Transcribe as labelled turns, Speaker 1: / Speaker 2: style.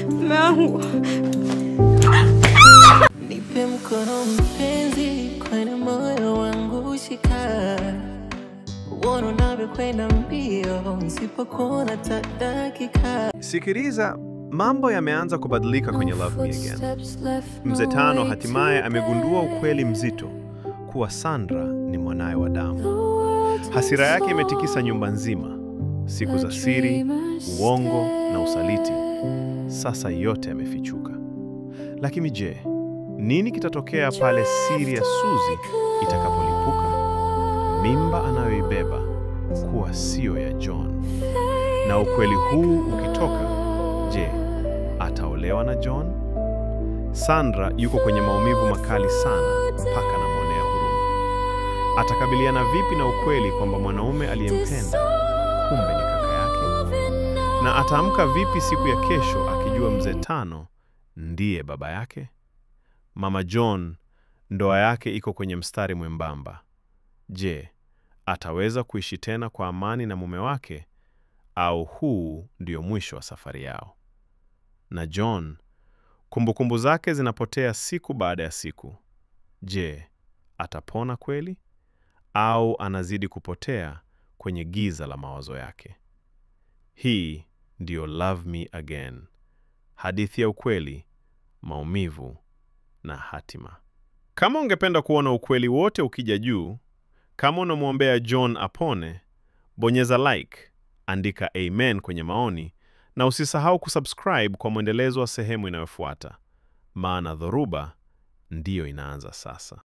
Speaker 1: Mume wangu.
Speaker 2: Nipe mkono mpenzi, kwenye moyo wangu shika. Uone unavyokwenda mbio, nisipokuona hata dakika.
Speaker 3: Sikiliza, mambo yameanza kubadilika kwenye Love Me Again. Mzee Tano hatimaye amegundua ukweli mzito kuwa Sandra ni mwanaye wa damu. Hasira yake imetikisa nyumba nzima. Siku za siri, uongo na usaliti, sasa yote yamefichuka. Lakini je, nini kitatokea pale siri ya Suzy itakapolipuka? Mimba anayoibeba kuwa siyo ya John. Na ukweli huu ukitoka, je, ataolewa na John? Sandra yuko kwenye maumivu makali sana mpaka namwonea huruma. Atakabiliana vipi na ukweli kwamba mwanaume aliyempenda kumbe ni kaka yake? Na ataamka vipi siku ya kesho akijua Mzee Tano ndiye baba yake? Mama John, ndoa yake iko kwenye mstari mwembamba. Je, ataweza kuishi tena kwa amani na mume wake au huu ndio mwisho wa safari yao? Na John, kumbukumbu zake zinapotea siku baada ya siku. Je, atapona kweli au anazidi kupotea kwenye giza la mawazo yake? Hii ndiyo Love Me Again, hadithi ya ukweli, maumivu na hatima. Kama ungependa kuona ukweli wote ukija juu, kama unamwombea John apone, bonyeza like, andika amen kwenye maoni na usisahau kusubscribe kwa mwendelezo wa sehemu inayofuata, maana dhoruba ndiyo inaanza sasa.